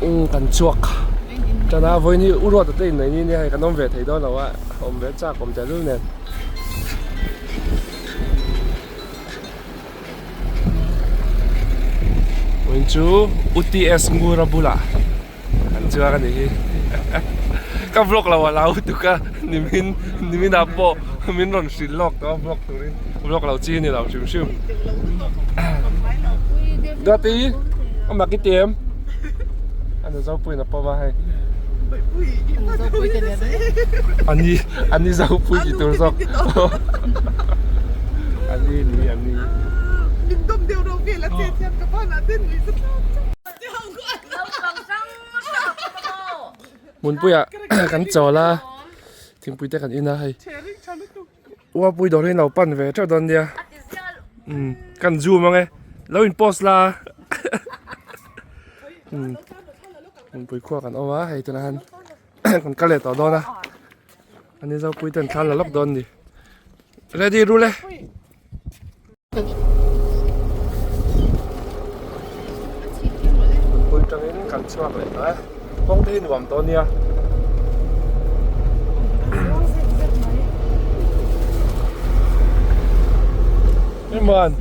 Umm kan chhuak tan a vawiin hi u ruata te inneih ni nia hei kan awm ve thei dawn lo a awm ve chak awm tehlul nen. Vawiin chu UTS Ngura bulah kan chuang a nih hi ka vlog lo a lau tuk a nimin nimin ah pawh min rawn hrilh lawk tawh a vlog turin vlog lo chi a ni lo hrim hrim Duati a mak i ti em a nu Zopuiin a pawm a hei ani ani Zopui ti tur zawk ani ni ani. Hmunpuiah kan chawl a thingpui te kan in a hei uapui dawr hi an lo pan ve teuh dawn nia umm kan zoom ang e lo in post la umm hmunpui khua kan awm a hei tunah hian kan kal leh tawh dawn a ani zopui ten thla an la lawk dawn a ni ready rule e. Pui tangin kan chhuak leh ta e kawng te hi nuam tawh ania Iman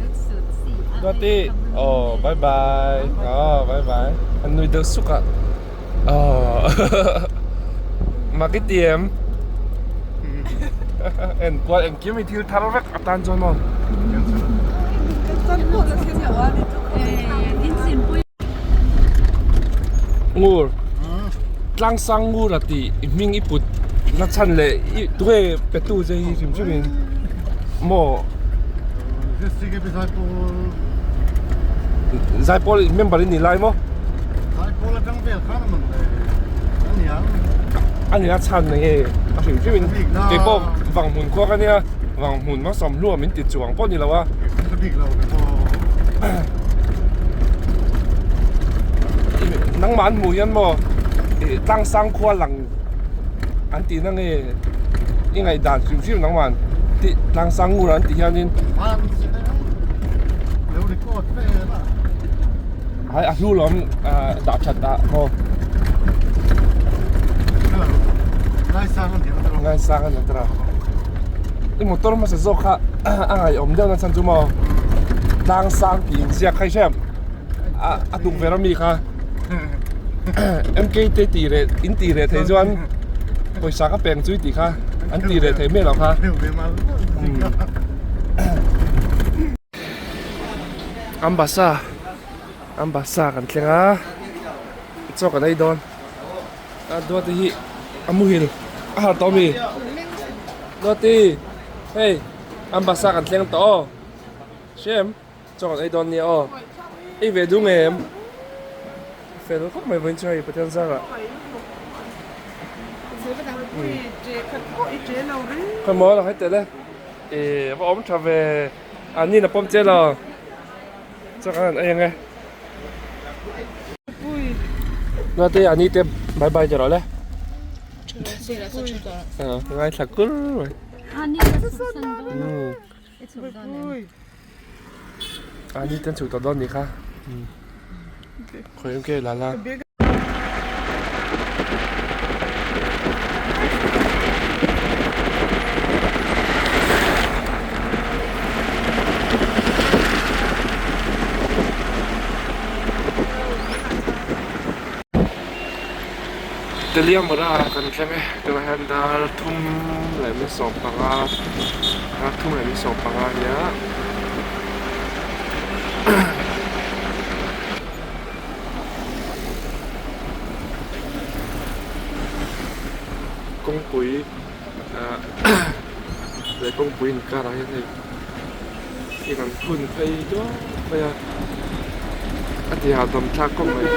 Duati oh bye bye oh bye bye an nui deuh suk a oh mak i ti em en kual engkim i thil thar vek atan chuan maw ngur tlang sang ngur a tih i hming i put na chhan leh i tunge pe tu che hi hrim hrim in maw Zaipawl member in ni lai maw? Zaipawl atang vel khan a man le a niang. A nia chhan na nge a hrim hrim in kei pawh vang hmun khua ka nia vang hmun ma sawm hlua min ti chuang pawh ni lo a. Ka bik lo ke pawh. Nangmah an hmuh hian maw tlang sang khua lang an tih na nge i ngaihdan hrim hrim nangmah tih tlang sang ngur an tih hianin hai a hlu lawm dah that ah maw ngai sang an tara i motor hmasa zawk kha a ngaihawm deuh na chhan chu maw tlang sang tih inziak kha i hriat a tuk ver ami kha MK te tih reh in tih reh thei chuan pawisa ka peng chui tih kha an tih reh thei miah lo kha Ambassa Ambassa kan thleng a chaw kan ei dawn a Duati hi a muhil a harh tawh ami Duati hei Ambassa kan thleng tawh aw hria em. Chaw kan ei dawn nia aw. Ei ve duh ngei em? Fel khawp mai vawiin chu hei Pathian zarah. Khawi maw lang heti le. Ih va awm tha ve. A ni na pawm che lo. Chaw kan han ei ang e. Nate a ni te bye bye ti rawh le. Ngaithla kur mai. A ni ten chhuk tawh dawn nih kha khawi ke la la. Teliamura kan thleng e tunah hian dar thum leh mi 15 dar thum leh mi 15 a nia kawngpui ah leh kawngpui inkarah hian hei in an phun phei duai mai a a ti hahdam thlak khawp mai.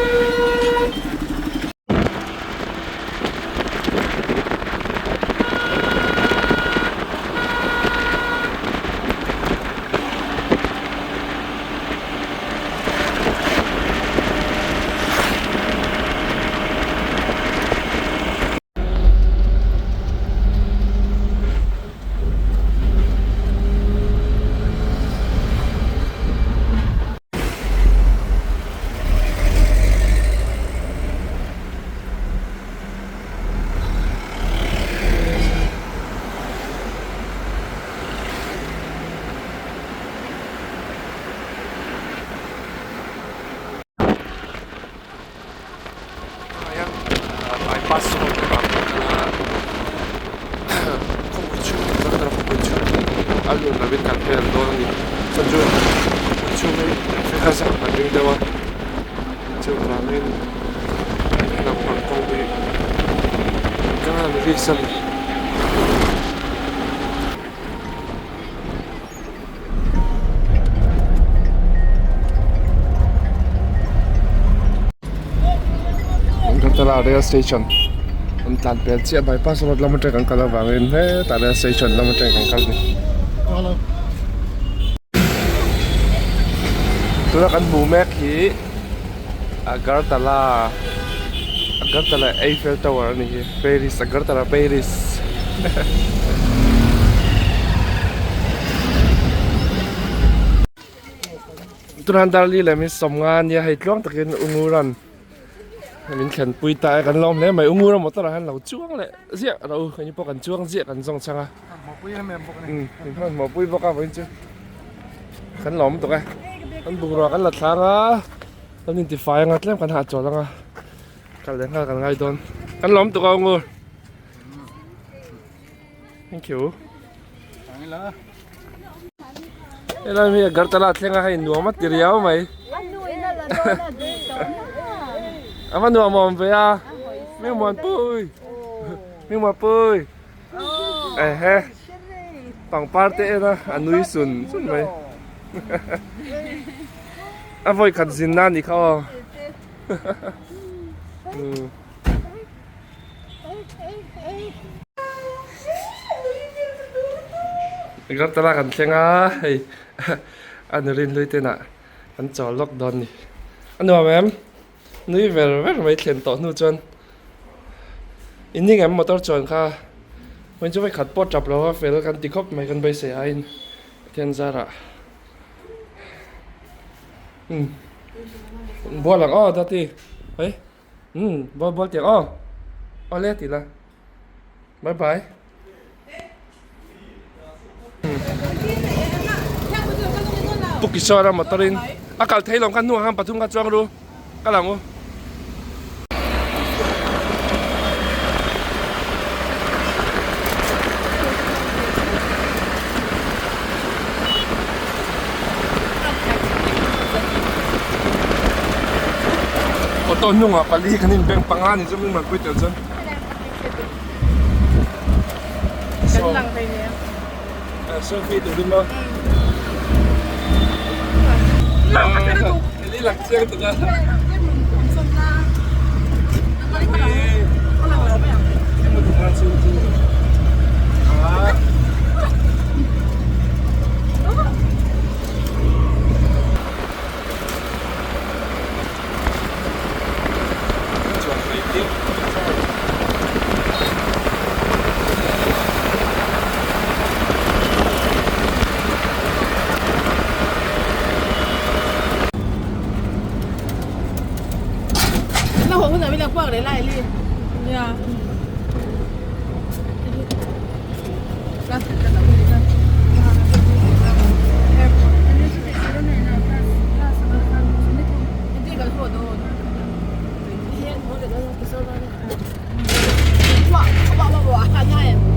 chhung hi traffic a zam kan ring deuh a chuvangin helam pang kawng hi ka han risk a ni. Agartala rail station an tlan pel chiah bypass road lam atang kan kal avangin hetah rail station lam atang kan kal a ni. Tuna kan hmuh mek hi Agartala Agartala Eiffel Tower a ni hi Paris Agartala Paris Tunah Darli leh min sawm nga ania hei tluang takin Unguran min thlenpui ta e kan lawm hle mai Ungura motor ah hian lo chuang leh ziah ro keini pawh kan chuang ziah kan zawng chang a min hmanhmawhpui bawk a vawiin chu kan lawm tuk e kan bungrua kan la thlang a kan intifai anga tlem kan hahchawl anga kal leh nghal kan ngai dawn kan lawm tuk a Ungur thank you helai hi Agartala thleng a hei nuam a ti riau mai a va nuam awm ve a Mingmuanpui Mingmuanpui Ehe pangpar te en a a nui sun sun mai a vawi khat zin na ni kha aw Agartala kan thleng a hei a nurin hlui ten ah an chawl lawk dawn ni a nuam em. Nui ver ver mai thlen tawh hnu chuan in ning em motor chuan kha vawiin chu vawikhat pawh tap lo a fel kan ti khawp mai kan beisei aiin Pathian zarah umm bual ang aw dati hei umm bual bual tiang aw awle ti la bye bye. Pu Kishore a motor in a kal thei lo khan hnungah khan pathum kha chuang ru kal ang u. Auto hnungah pali kan inbeng panga ni chu min rawn pui tel chuan. Kan lang thei nia. Selfie tur in maw? Eli lang chiang tuk a.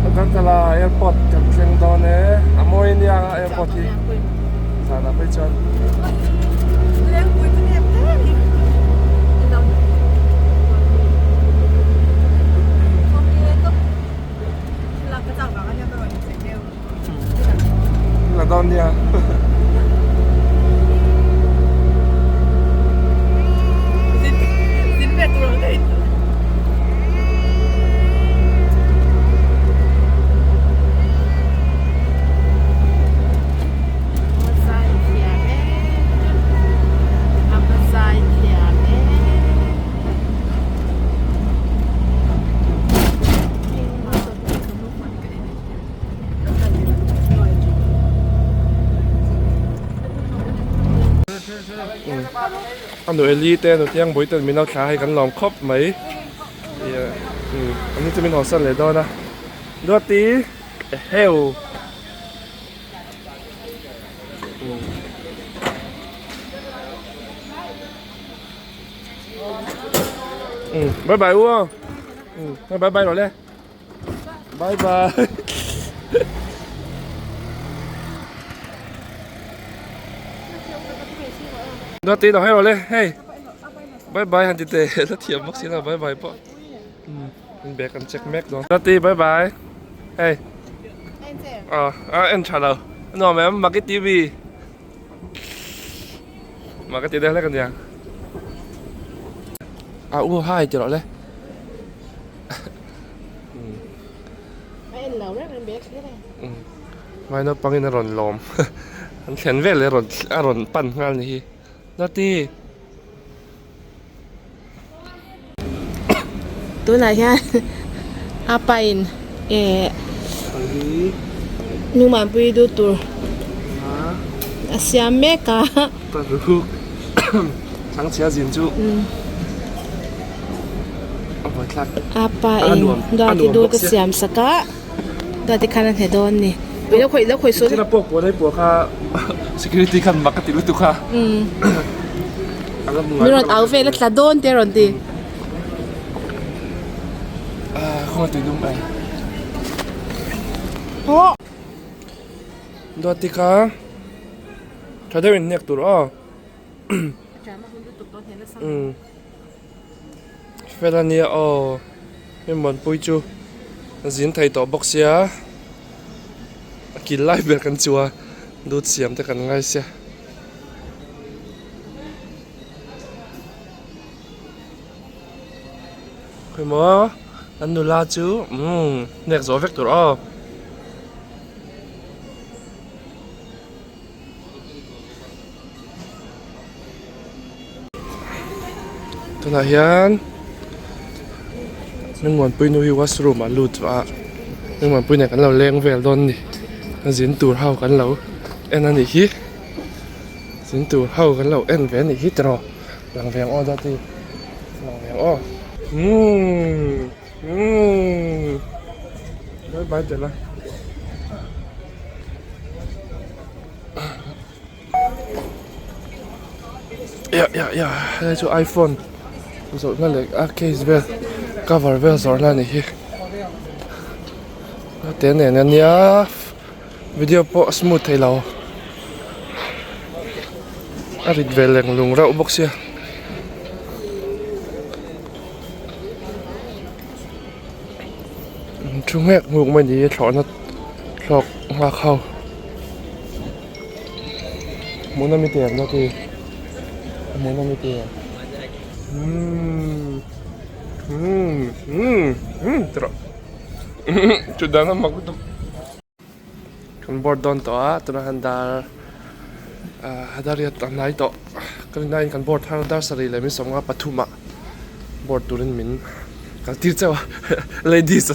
Agartala airport kan thleng dawn e a mawi ania airport hi zanah phei chuan. La dawn nia. A nu Eli te nu Tiang Bui ten min lo thla hei kan lawm khawp mai an ni chu min haw san leh dawn a Duati eheu. Bye bye u aw bye bye rồi le. Bye bye. Duati lo haih rawh le hei bye bye han ti teh la thiam bawk si lo bye bye pawh in bag an check mek dawn Duati bye bye hei ah a en tha lo a nuam em Maki TV Maki ti deuh hlek a nia a u hai ti rawh le. A en lo reng reng bag thlir e. Vai naupangin a rawn lawm an thlen vel leh a rawn pan nghal ni hi Nati. Tunah hian a pain eh Nungmanpui duh tur a siam mek a. Paruk changchhia zin chu a buaithlak A pa in duati dut a siam sak a duati khan a hne dawn ni ui lo khawih lo khawih sual thil a pawk puan a pawh kha security khan mak a ti lutuk a min rawn au vel a tla dawn te a rawn ti a khawngaih tui lum ai duati kha Tha deuh in hnek tur aw. Umm fel a nia aw hei Muanpui chu a zin thei tawh bawk sia a kil lai ber kan chu a dut siam te kan ngai sia. Khawimaw an nula chu umm hnek zawh vek tur aw. Tunah hian Lungmuanpui nu hi washroom ah lut a Lungmuanpui nen kan lo leng vel dawn a ni a zin tur ho kan lo en a nih hi zin tur ho kan lo en ve a nih hi tiraw lang ve ang aw dati lang ve ang aw umm umm bye bye tel a. Ya ya ya helai chu iphone zawrhna leh a case vel cover vel zawrhna a ni hi te nen a nia video pawh a smooth thei lo a rit ve leng lung reuh bawk sia. Thu nghek nghuk mai ni thlawhna thlawk nghak ho hmuhna mi te ang ti hmuhna mi te ang umm umm umm umm ti rawh chu dan a mak lutuk kan board dawn tawh a tunah hian dar ah dar riat a hnai tawh ka rin aiin kan board thar dar sarih leh min sawmnga pathum ah board turin min kal tir chauh a ladies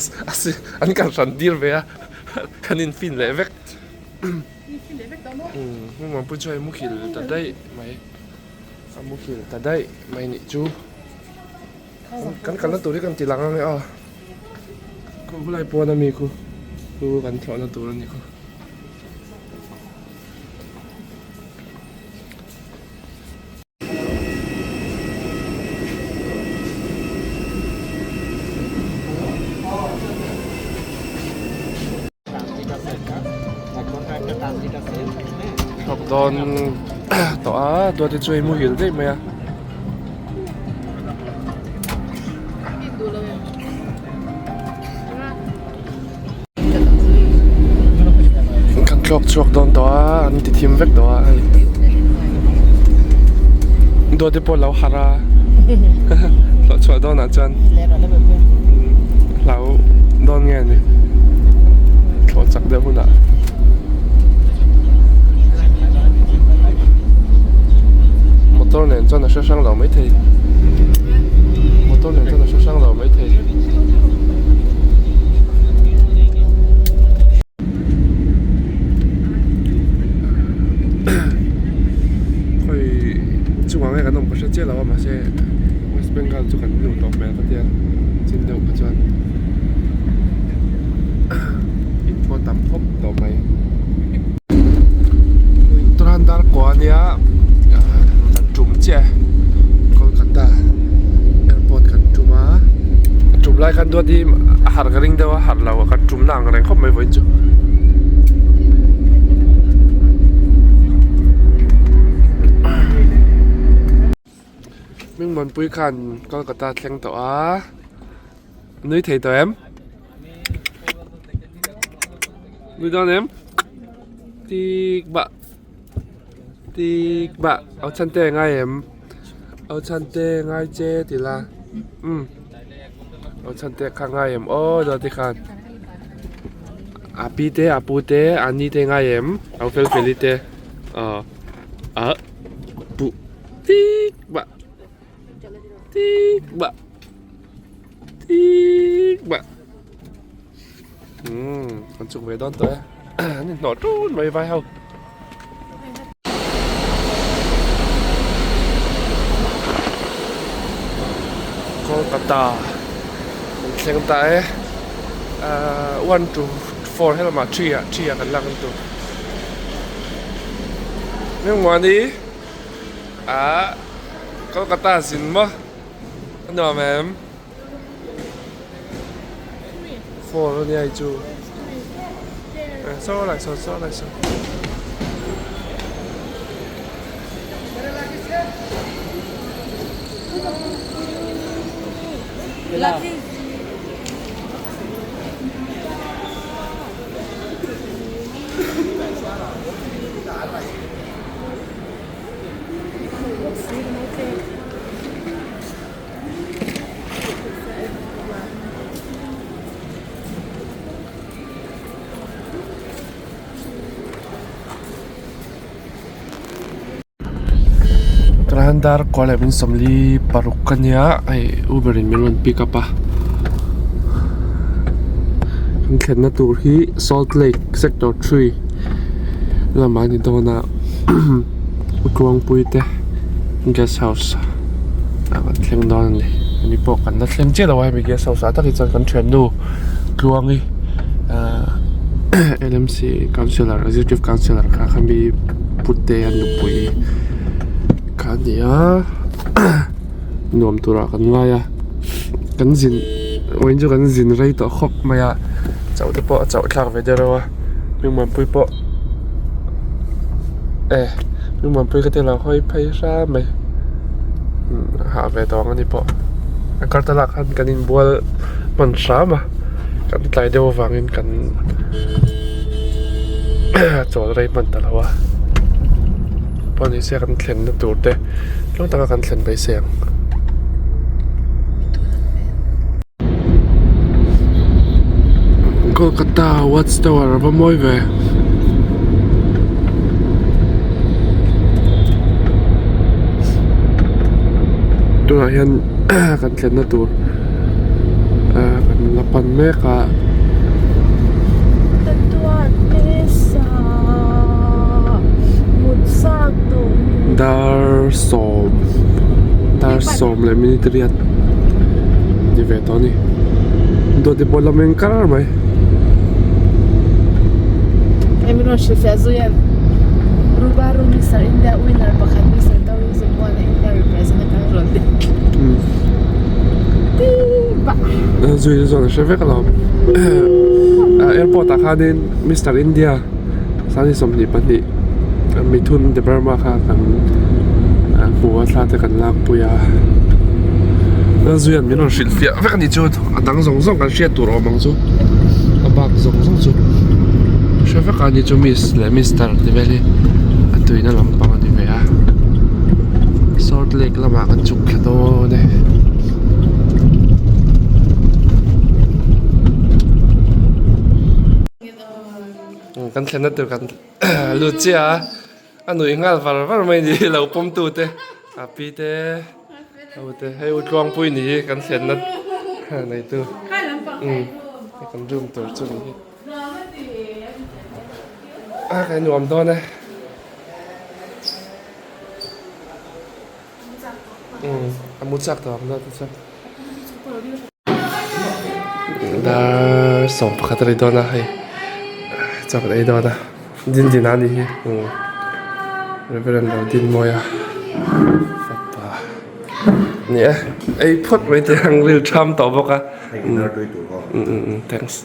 an kal hran tir ve a kan in fin leh vek umm Muanpui chu hei muhil ta daih mai a muhil ta daih mai nih chu kan kalna tur hi kan ti lang ang e aw khu khulai pawn ami khu khu kan thlawhna tur a ni khu. Thawk dawn tawh a duati chu hei muhil daih mai a. Kan thlawk chhuak dawn tawh a an ti thim vek tawh a hei duati pawh a lo harh a thlawh chhuah dawnah chuan hlau dawn nge a ni thlawh chak deuh hunah. Motor nen chuan a hre hrang lo maithei motor nen chuan a hre hrang lo maithei. Khawi chungah nge kan awm ka hre chiah lo a mahse West Bengal chu kan luh tawh hmel ka tia chin deuh kha chuan in pawh a tam khawp tawh mai. Tunah dar kua ania kan tum chiah e Kolkata airport kan tum a a tum lai khan duat hi a harh ka ring deuh a harh lo kan tum na ang reng khawp mai vawiin chu. Hmingmuanpui khan Kolkata thleng tawh a, nui thei tawh em? Nui dawn em? Tik bah tik bah au chhan te ngai em? Au chhan te ngai che ti la umm au chhan te kha ngai em aw dawn te khan a pi te a pu te a ni te ngai em au fel feli te aw ah pu tik bah tik bah tik bah umm an chuk ve dawn tawh e an inhnawh tun mai vai ho. Kolkata an thleng ta e ahh one to four helamah three ah three ah kan lak ang tur Hmingmuani ah Kolkata zin maw a nuam em four ania hei chu saw lai saw saw lai saw. Tunah hian dar kual leh min sawmli paruk a nia hei uber in min rawn pick up a kan thlenna tur hi salt lake sector three lamah a ni dawn a Tluangpui te guest house ah kan thleng dawn a ni ani pawh kan la thleng chiah lo a hemi guest house ah tak hi chuan kan thiannu Tluangi ahh L M C councillor executive councillor kha khami pute a nupui kha a ni a nuam turah kan ngai a kan zin vawiin chu kan zin rei tawh khawp mai a chauh te pawh a chauh thlak ve deuh reuh a Hmingmuanpui pawh e Hmingmuanpui ka ti lo hawi phei hram mai hah ve tawh ang ani pawh a kar ta lak khan kan inbual hman hram a kan tlai deuh avangin kan chawl rei hman ta lo a pawh ni se kan thlenna tur te tluang taka kan thlen beisei ang. Kolkata watch tower a va mawi ve. Tunah hian kan thlenna tur ah kan la pan mek a. Dar sawm dar sawm leh minute riat ni ve tawh a ni dawt pawh la meng kar mai. Hemi rawn hrilhfiah zui a Rubaru Mister India winner pakhat Mister Tourism one a India represent a kan rawn ti ti pah. Zui chu chuan a hre vek alawm airport ah khanin Mister India Sangni 22 Mithun Debbarma kha kan hmu a thla te kan lak pui a Lalzuia'n min rawn hrilh fiah vek a ni chu a dang zawng zawng kan hriat tur awm ang chu a bak zawng zawng chu hre vek a ni chu miss leh mister ti vel hi a tuina lampang a ni ve a salt lake lamah kan chhuk thla dawn e. Kan thlenna tur kan lut chiah a a nuih nghal var var mai ni lo pawm tu te a pi te ho te hei u tluangpui ni hi kan thlenna nei tu umm kan room tur chu ni hi a ka nuam dawn e umm a mu chak tawh ang deuh te chuan. Dar 11 a ri dawn a hei chaw kan ei dawn a din din a nih hi umm Reverend lo din mawi a fapa ni e ei phawt mai te ang ril tham tawh bawk a umm umm thanks.